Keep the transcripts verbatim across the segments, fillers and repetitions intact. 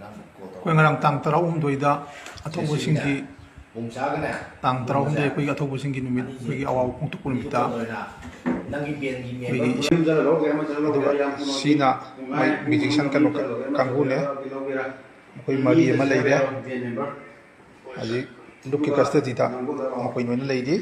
ꯑꯩꯈꯣꯏ ꯉꯔꯥꯡ ꯇꯥꯡ ꯇꯔꯥꯍꯨꯝꯗꯣꯏꯗ ꯑꯊꯧꯕꯁꯤꯡꯒꯤ, ꯇꯥꯡ ꯇꯔꯥꯍꯨꯝꯗꯣꯏ ꯑꯩꯈꯣꯏꯒꯤ ꯑꯊꯧꯕꯁꯤꯡꯒꯤ ꯅꯨꯃꯤꯠ, ꯑꯩꯈꯣꯏꯒꯤ ꯑꯋꯥꯕ ꯐꯣꯡꯗꯣꯛꯄ ꯅꯨꯃꯤꯠꯇ ꯑꯩꯈꯣꯏꯒꯤ ꯏꯁꯩ, ꯑꯗꯨꯒ ꯁꯤꯅ ꯃꯣꯏ musician ꯀꯩꯅꯣ ꯀꯥꯡꯕꯨꯅꯦ꯫ ꯃꯈꯣꯏ ꯃꯔꯤ ꯑꯃ ꯂꯩꯔꯦ꯫ ꯍꯧꯖꯤꯛ ꯂꯨꯞꯀꯤ custody ꯗ ꯃꯈꯣꯏ ꯂꯣꯏꯅ ꯂꯩꯔꯤ꯫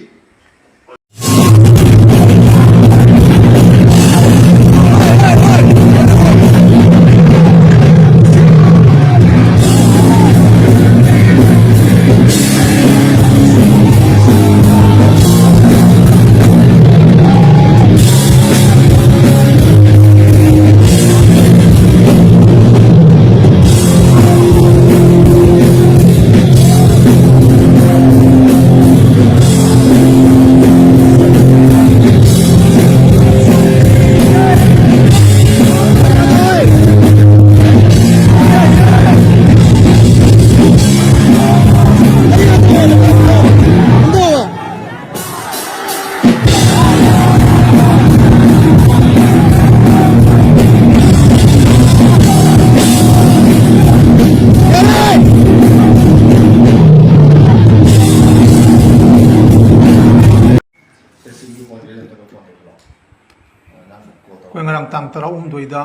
ꯑꯩꯈꯣꯏ ꯉꯔꯥꯡ ꯇꯥꯡ ꯇꯔꯥꯍꯨꯝꯗꯣꯏꯗ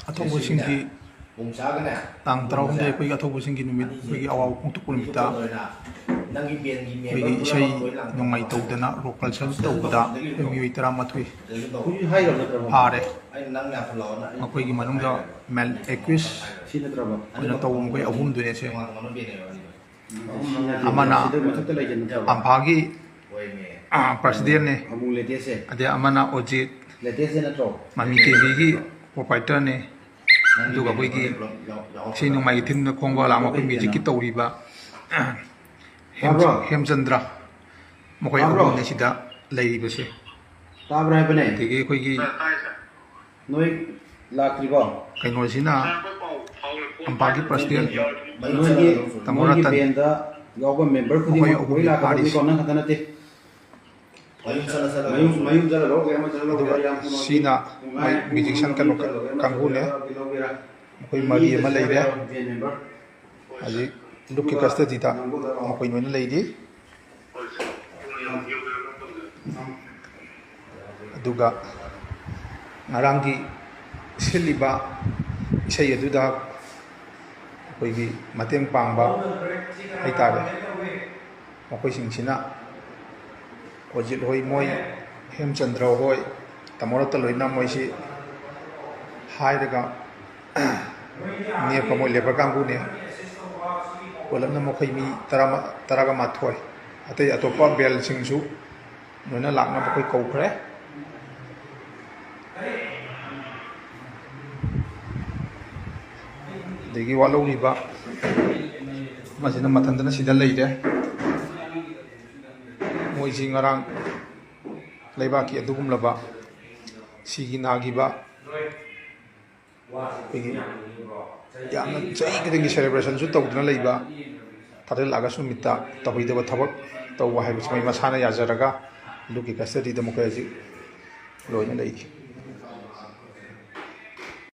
ꯑꯊꯧꯕꯁꯤꯡꯒꯤ, ꯇꯥꯡ ꯇꯔꯥꯍꯨꯝꯗꯣꯏ ꯑꯩꯈꯣꯏꯒꯤ ꯑꯊꯧꯕꯁꯤꯡꯒꯤ ꯅꯨꯃꯤꯠ, ꯑꯩꯈꯣꯏꯒꯤ ꯑꯋꯥꯕ ꯐꯣꯡꯗꯣꯛꯄ ꯅꯨꯃꯤꯠꯇ ꯑꯩꯈꯣꯏꯒꯤ ꯏꯁꯩ ꯅꯣꯡꯃꯥꯏ ꯇꯧꯗꯅ rock concert ꯇꯧꯕꯗ ꯑꯩꯈꯣꯏ ꯃꯤꯑꯣꯏ ꯇꯔꯥꯃꯥꯊꯣꯏ ꯐꯥꯔꯦ꯫ ꯃꯈꯣꯏꯒꯤ ꯃꯅꯨꯡꯗ male accused ꯑꯣꯏꯅ ꯇꯧꯕ ꯃꯈꯣꯏ ꯑꯍꯨꯝꯗꯨꯅꯦ ꯁꯦ꯫ ꯑꯃꯅ ꯐꯝꯐꯥꯒꯤ, ꯑ, president ꯅꯦ꯫ ꯑꯗꯩ ꯑꯃꯅ ꯑꯣꯖꯤꯠ, ꯃꯃꯤ ꯇꯤꯚꯤꯒꯤ proprietor ꯅꯦ꯫ ꯑꯗꯨꯒ ꯑꯩꯈꯣꯏꯒꯤ ꯏꯁꯩ ꯅꯣꯡꯃꯥꯏꯒꯤ ꯊꯤꯟꯕ ꯈꯣꯡꯕ ꯂꯥꯡꯕ ꯑꯩꯈꯣꯏ music ꯀꯤ ꯇꯧꯔꯤꯕ ꯍꯦꯝ-, ꯇꯥꯕ꯭ꯔꯣ? ꯍꯦꯝꯆꯟꯗ꯭ꯔ, ꯃꯈꯣꯏ ꯇꯥꯕ꯭ꯔꯣ? ꯑꯍꯨꯝꯅꯦ ꯁꯤꯗ ꯂꯩꯔꯤꯕꯁꯦ꯫ ꯇꯥꯕ꯭ꯔꯥ ꯍꯥꯏꯕꯅꯦ? ꯑꯗꯒꯤ ꯑꯩꯈꯣꯏꯒꯤ ꯅꯣꯏ ꯂꯥꯛꯇ꯭ꯔꯤꯕꯣ? ꯀꯩꯅꯣꯁꯤꯅ ꯐꯝꯐꯥꯒꯤ president ꯅꯣꯏꯒꯤ, ꯇꯥꯃꯣ ꯅꯣꯏꯒꯤ ꯔꯇꯟ꯫ Band ꯗ ꯌꯥꯎꯕ member ꯃꯈꯣꯏ ꯈꯨꯗꯤꯡꯃꯛ ꯑꯍꯨꯝꯅꯤ ꯂꯣꯏ ꯂꯥꯛꯀꯗꯕꯅꯤꯀꯣ, ꯐꯥꯔꯤꯁꯦ꯫ ꯅꯪ ꯈꯛꯇ ꯅꯠꯇꯦ꯫ ꯃꯌꯨꯝ, ꯃꯌꯨꯝ ꯆꯠꯂ ꯂꯧꯒꯦ, ꯑꯃ ꯆꯠꯂ ꯂꯧꯒꯦ, ꯑꯗꯨꯒ ꯌꯥꯝ ꯁꯤꯅ ꯃꯣꯏ ꯃꯌꯨꯝ, musician ꯃꯌꯨꯝ ꯀꯩꯅꯣ ꯆꯠꯂ ꯂꯧꯒꯦ, ꯑꯃ ꯀꯥꯡꯕꯨꯅꯦ꯫ ꯆꯠꯂ ꯂꯧꯒꯦ, ꯂꯧꯒꯦꯔꯥ? ꯃꯈꯣꯏ ꯃꯔꯤ ꯑꯃ ꯂꯩꯔꯦ꯫ Band member꯫ ꯍꯧꯖꯤꯛ ꯂꯨꯞꯀꯤ ꯀꯁꯇꯗꯤꯗ ꯃꯈꯣꯏ ꯂꯣꯏꯅ ꯂꯩꯔꯤ꯫ ꯑꯗꯨꯒ ꯉꯔꯥꯡꯒꯤ ꯁꯤꯜꯂꯤꯕ ꯏꯁꯩ ꯑꯗꯨꯗ ꯑꯩꯈꯣꯏꯒꯤ ꯃꯇꯦꯡ ꯄꯥꯡꯕ ꯍꯥꯏꯇꯥꯔꯦ, ꯃꯈꯣꯏꯁꯤꯡꯁꯤꯅ ꯑꯣꯖꯤꯠ ꯍꯣꯏ, ꯃꯣꯏ ꯍꯦꯝꯆꯟꯗ꯭ꯔ ꯍꯣꯏ, ꯇꯥꯃꯣ ꯔꯇꯟ ꯂꯣꯏꯅ ꯃꯣꯏꯁꯤ ꯍꯥꯏꯔꯒ ꯅꯦꯛꯄ ꯃꯣꯏ ꯂꯦꯕꯔ ꯀꯥꯡꯕꯨꯅꯦ꯫ ꯄꯨꯂꯞꯅ ꯃꯈꯣꯏ ꯃꯤ ꯇꯔꯥ, ꯇꯔꯥꯒ ꯃꯥꯊꯣꯏ꯫ ꯑꯇꯩ ꯑꯇꯣꯞꯄ ꯕꯦꯜꯁꯤꯡꯁꯨ ꯂꯣꯏꯅ ꯂꯥꯛꯅꯕ ꯑꯩꯈꯣꯏ ꯀꯧꯈ꯭ꯔꯦ꯫ ꯑꯗꯒꯤ ꯋꯥꯠꯍꯧꯔꯤꯕ ꯑꯃꯁꯤꯅ ꯃꯊꯟꯗꯅ ꯁꯤꯗ ꯂꯩꯔꯦ꯫ ꯃꯣꯏꯁꯤ ꯉꯔꯥꯡ ꯂꯩꯕꯥꯛꯀꯤ ꯑꯗꯨꯒꯨꯝꯂꯕ ꯁꯤꯒꯤ ꯅꯥꯈꯤꯕ ꯑꯩꯈꯣꯏꯒꯤ ꯌꯥꯝꯅ ꯆꯍꯤ ꯈꯨꯗꯤꯡꯒꯤ ꯁꯦꯂꯦꯕ꯭ꯔꯦꯁꯟꯁꯨ ꯇꯧꯗꯨꯅ ꯂꯩꯕ ꯊꯥꯔꯇꯤꯟ ꯑꯥꯒꯁ ꯅꯨꯃꯤꯠꯇ ꯇꯧꯍꯩꯗꯕ ꯊꯕꯛ ꯇꯧꯕ ꯍꯥꯏꯕꯁꯤ ꯃꯣꯏ ꯃꯁꯥꯅ ꯌꯥꯖꯔꯒ ꯂꯨꯞꯀꯤ ꯀꯁꯇꯗꯤꯗ ꯃꯈꯣꯏ ꯍꯧꯖꯤꯛ ꯂꯣꯏꯅ ꯂꯩꯔꯤ꯫